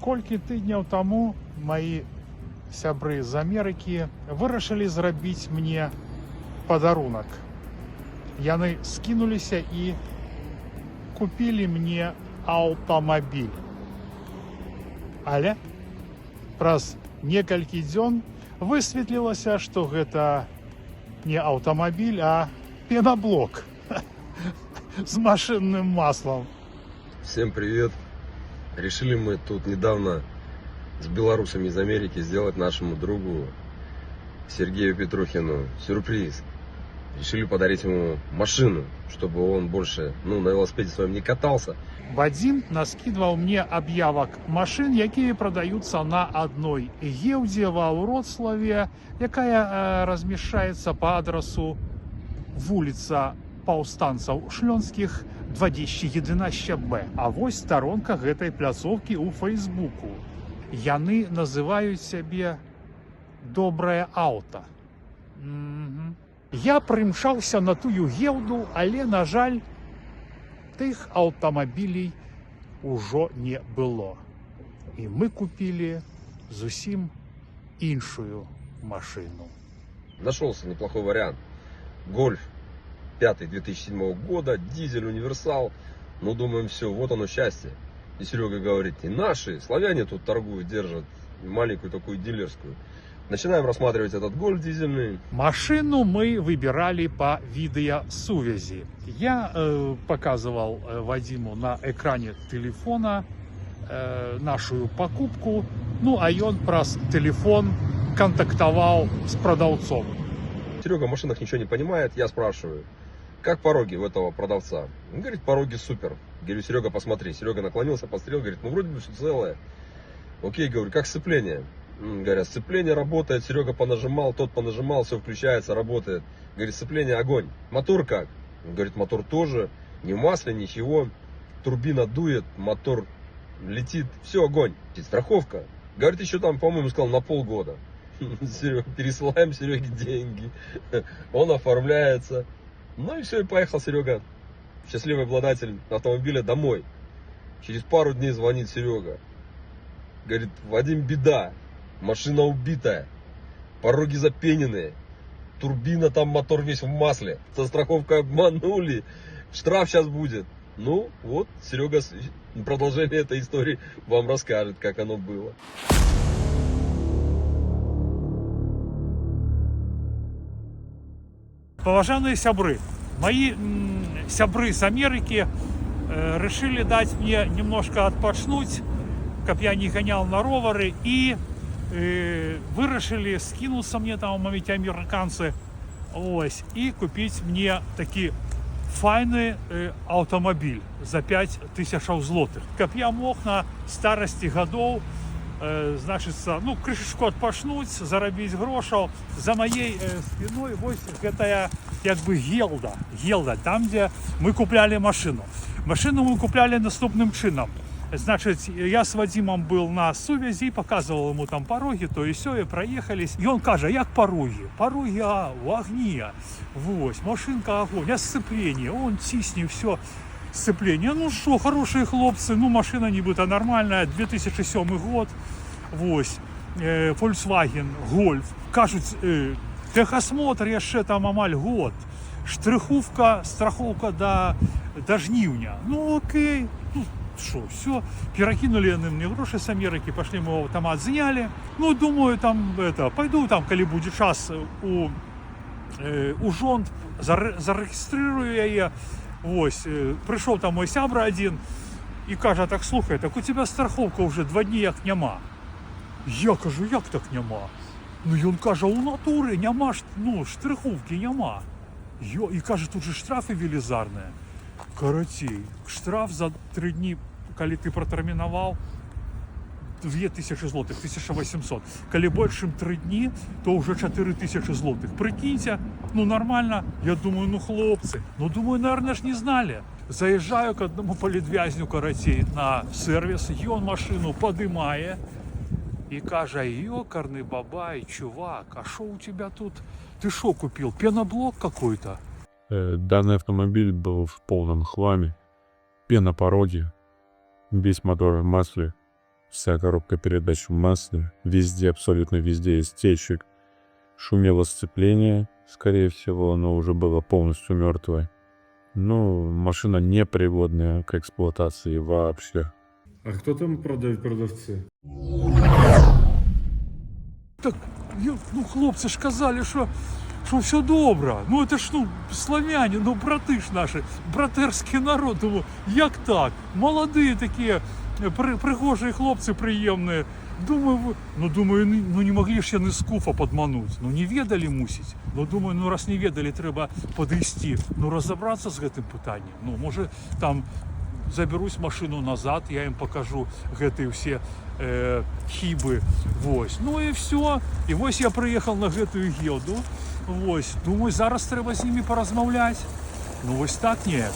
Колькі тыдняў таму маі сябры з Амерыкі вырашылі зрабіць мне падарунак. Яны скінуліся і купілі мне аўтамабіль. Але праз некалькі дзён высветлілася, што гэта не аўтамабіль, а пенаблок з машынным маслам. Всем привет! Решили мы тут недавно с белорусами из Америки сделать нашему другу Сергею Петрухину сюрприз. Решили подарить ему машину, чтобы он больше, ну, на велосипеде своем не катался. Вадзім наскідваў мне аб'явак машын, якія прадаюцца на адной геўдзе ва Ўроцлаве, якая размяшчаецца па адрасу вуліца Паўстанцаў Шлёнскіх 21Б. А вось старонка гэтай пляцоўкі ў Фейсбуку. Яны называюць сябе «Добрае аўта». Я прымчаўся на тую геўду, але, на жаль, тых аўтамабілей ужо не было. І мы купілі зусім іншую машыну. Нашелся неплохой вариант. Гольф 5 2007 года, дизель, универсал. Ну, думаем, все, вот оно счастье. И Серега говорит: и наши славяне тут торгуют, держат маленькую такую дилерскую. Начинаем рассматривать этот гольф дизельный. Машыну мы выбіралі па відэасувязі. Я показывал Вадзіму на экране телефона нашу покупку, ну а ён праз телефон кантактаваў з прадаўцом. Серега в машинах ничего не понимает, я спрашиваю, как пороги у этого продавца? Он говорит: «Пороги супер». Говорю: «Серега, посмотри». Серега наклонился, посмотрел, говорит: «Ну вроде бы все целое». Окей, говорю, как сцепление? Говорят, сцепление работает, Серега понажимал, тот понажимал, все включается, работает. Говорит, сцепление огонь. Мотор как? Он говорит, мотор тоже, ни в масле, ничего. Турбина дует, мотор летит, все огонь. И страховка. Говорит, еще там, по-моему, сказал, на полгода. Серега, пересылаем Сереге деньги. Он оформляется. Ну и все, и поехал Серега, счастливый обладатель автомобиля, домой. Через пару дней звонит Серега. Говорит: «Вадим, беда. Машина убитая. Пороги запененные. Турбина там, мотор весь в масле. Со страховкой обманули. Штраф сейчас будет». Ну, вот, Серега продолжение этой истории вам расскажет, как оно было. Паважаныя сябры, мои сябры з Амерыкі решили дать мне немножко адпачнуць, каб я не гонял на ровары, і вырашылі скінуцца мне там, мовіць, амерыканцы, ось, і купіць мне такі файны аўтамабіль за 5000 злотых, каб я мог на старасці гадоў, значыцца, ну, крышачку адпачнуць, зарабіць грошаў. За маей спиной вось гэтая як бы гелда, там, дзе мы куплялі машыну. Машыну мы куплялі наступным чынам. Значит, я с Вадимом был на сувязі, показывал ему там пороги, то и все, и проехались. И он кажа: «Як пороги? Пороги, а, в огне. Вось, машинка огонь, а сцепление?» Он цісне, все, сцепление. Ну что, хорошие хлопцы, ну машина нібыта нормальная, 2007 год, вось, Volkswagen Golf. Кажуць, техосмотр яшчэ там амаль год. Штрыховка, страховка да жніўня. Ну окей, ну что, все, перакінулі яны мне грошы з Амерыкі, пошли мы ў аўтамат знялі. Ну, думаю, там, это, пойду там, калі будзе час, у жонт, зарэгістрырую яе. Вось, прыйшоў там мой сябра адзін і кажа: «Так слухай, так у тебя страховка уже 2 дні як няма». Я кажу: «Як так няма?» Ну, ён кажа: «У натуры няма ж, ну, штрыхоўкі няма». Йо, і кажа, тут же штрафы велізарныя. Карацей, штраф за 3 дні, калі ты пратэрмінаваў, 2000 злотых, 1800. Калі больш, чым 3 дні, то уже 4000 злотых. Прыкіньце, ну нормально. Я думаю, ну хлопцы, ну думаю, наверное, ж не знали. Заезжаю к одному палітвязню, карацей, на сервіс, ён машину падымае і кажа: «Ёкарный бабай, чувак, а шо у тебя тут? Ты шо купил, пеноблок какой-то?» Данный автомобиль был в полном хламе. Пена, пороги, весь мотор в масле. Вся коробка передач в масле. Везде, абсолютно везде из течек. Шумело сцепление. Скорее всего, оно уже было полностью мертвое. Ну, машина непригодная к эксплуатации вообще. А кто там продает продавцы? Так, ну хлопцы ж казалі, што ўсё добра. Ну это ж, ну, славяне, ну браты ж нашы, братэрскі народ. Думаю, як так? Маладыя такія, прыгожыя хлопцы, прыемныя. Думаю, ну думаю, ну не маглі ж яны скуфа падмануць. Ну не ведалі, мусіць. Ну думаю, ну раз не ведалі, трэба падысці, ну разабрацца з гэтым пытаннем. Ну можа, там забяруць машину назад, я им покажу гэтыя ўсе хібы. Вось. Ну і все. І вось я прыехал на гэтую гелду. Вось. Думаю, зараз трэба з імі паразмаўляць. Ну вось так неяк.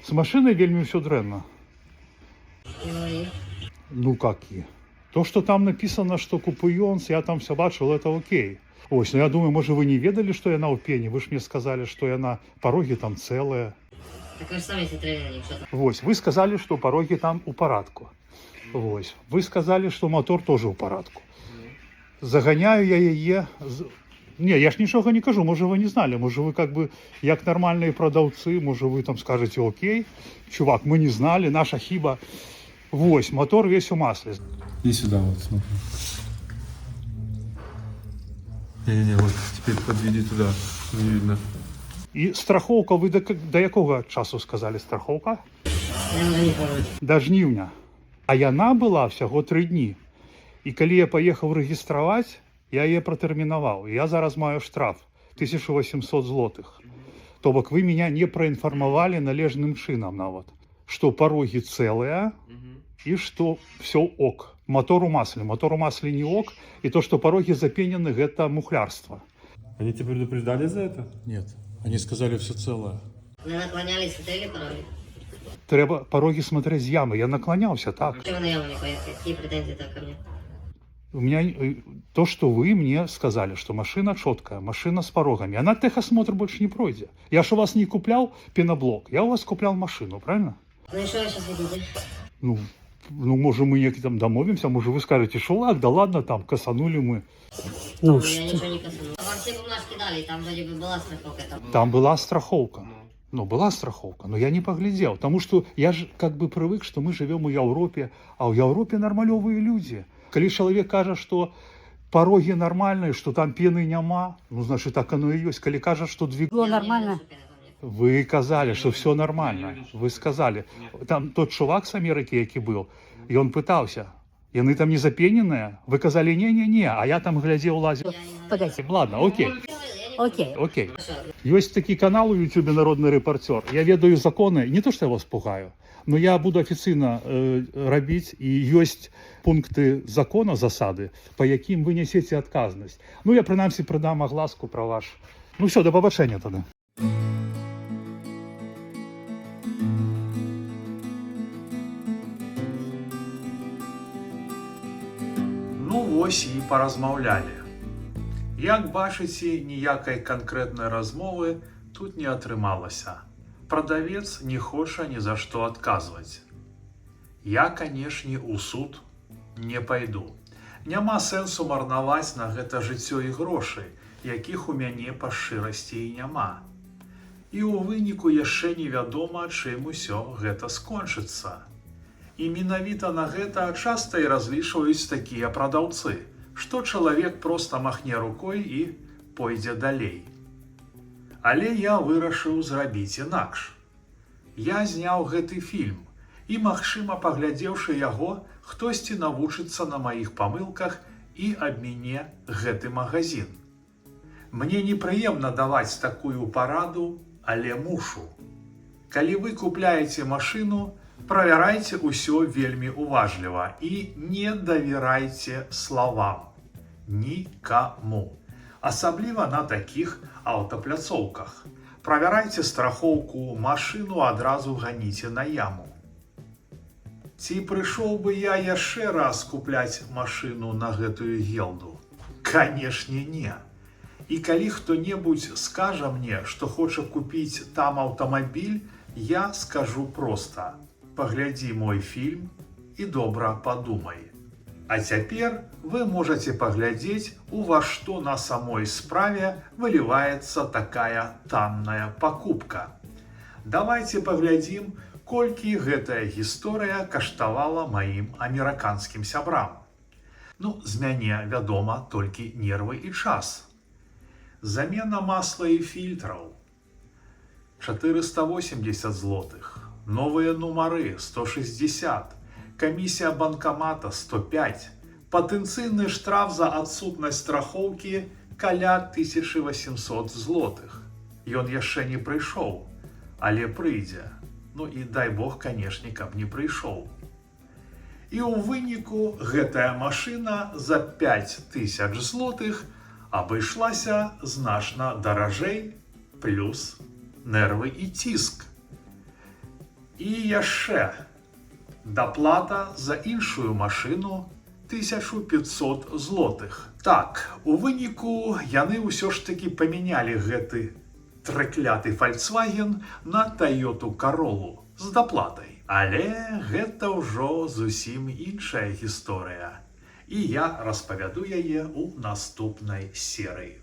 З машинай вельмі ўсё дрэнна. Ну и? Ну как и? То, что там написано, что купуёнс, я там все бачил, это окей. Ось, ну я думаю, может, вы не ведалі, что яна ў пене? Вы ж мне сказали, что яна пороги там целые. Так вы же сами смотрели на них, что там. Вось, вы сказали, что пороги там у парадку. Вось, вы сказали, что мотор тоже у парадку. Заганяю я яе. Не, я ж нічога не кажу, можа, вы не знали, можа, вы как бы, як нармальныя прадаўцы, можа, вы там скажете: «Окей, чувак, мы не знали, наша хіба». Вось, мотор весь у масле. Иди сюда, вот смотри. Не-не-не, вот теперь подведи туда, не видно. І страхоўка, вы да якога часу сказалі страхоўка? Я уже не помню. Да жніўня. А яна была всяго 3 дні. І калі я паехаў рэгістраваць, я яе пратэрмінаваў. І я зараз маю штраф 1800 злотых. То бок вы меня не праінфармавалі належным чынам нават, што парогі цэлыя і што все ок. Мотор у масле, мотор у масле не ок, і то, што парогі запенены, гэта мухлярства. Они тебя предупреждали за это? Нет, они сказали, все целое. Вы наклонялись, смотрели пороги? Трэба парогі смотреть з ямы. Я наклоняўся, так. Чего вы на яму не поехали? Какие претензии так ко мне? У меня то, что вы мне сказали, что машина четкая, машина с порогами, она техосмотр больше не пройдет. Я ж у вас не куплял пеноблок, я у вас куплял машину, правильно? Ну и что вы сейчас хотите? Ну, может, мы неяк там домовимся, может, вы скажете, чувак, да ладно, там, косанули мы. Ну, я ничего не косанул. Вам все бумажки дали, там вроде бы была страховка. Там. Там была страховка. Ну, была страховка, но я не поглядел, потому что я же как бы привык, что мы живем у Европе, а ў Европе нармалёвыя люди. Калі чалавек кажа, что пороги нормальные, что там пены няма, ну, значит, так оно и есть. Калі кажа, что двиг... Было Я не нормально. видела, что пена там нет. Вы казалі, что все нормально. Вы сказали. Там тот чувак с Америки, які был, и он пытался. Яны там не запененыя? Вы казалі: не-не-не, а я там глядзеў, лазил. Я не говорила. Погоди. Ладно, окей, Я не Окей. окей. Хорошо. Ёсць такі канал у Ютубе «Народны рэпарцёр». Я ведаю законы, не то что я вас пугаю, но я буду афіцыйна рабіць, і ёсць пункты закона, засады, па якім вы нясеце адказнасць. Ну я прынамсі прыдам агласку пра ваш. Ну все, да пабачэння тады. Ну вось і паразмаўлялі. Як бачыце, ніякай канкрэтнай размовы тут не атрымалася. Прадавец не хоча ні за што адказваць. Я, канешне, у суд не пайду. Няма сэнсу марнаваць на гэта жыццё і грошы, якіх у мяне па шчырасці і няма. І ў выніку яшчэ невядома, чым усё гэта скончыцца. І менавіта на гэта часта і разлічваюць такія прадаўцы, што чалавек проста махне рукой і пойдзе далей. Але я вырашыў зрабіць інакш. Я зняў гэты фільм і, магчыма, паглядзеўшы яго, хтосьці навучыцца на маіх памылках і абміне гэты магазін. Мне непрыемна даваць такую параду, але мушу. Калі вы купляеце машыну, правярайце ўсё вельмі уважліва і не даверайце словам. Нікаму. Асабліва на такіх аўтапляцоўках. Правярайце страхоўку, машыну адразу ганіце на яму. Ці прыйшоў бы я яшчэ раз купляць машыну на гэтую гелду? Канешне, не. І калі хто-небудзь скажа мне, што хоча купіць там аўтамабіль, я скажу проста: паглядзі мой фільм і добра падумай. А цяпер вы можаце паглядзець, у ва што на самой справе выліваецца такая танная пакупка. Давайте паглядзім, колькі гэтая гісторыя каштавала маім амерыканскім сябрам. Ну, з мяне, вядома, толькі нервы і час. Замена масла і фільтраў 480 злотых, новыя нумары 160, камісія банкамата 105, патэнцыйны штраф за адсутнасць страхоўкі каля 1800 злотых. Ён яшчэ не прыйшоў, але прыйдзе. Ну і дай бог, канешне, каб не прыйшоў. І ў выніку гэтая машына за 5000 злотых абышлася значна даражэй, плюс нервы і ціск. І яшчэ даплата за іншую машыну 1500 злотых. Так, у выніку яны ўсё ж такі памянялі гэты трыкляты Volkswagen на Тойоту Королу з даплатай. Але гэта ўжо зусім іншая гісторыя. І я распавяду яе ў наступнай серыі.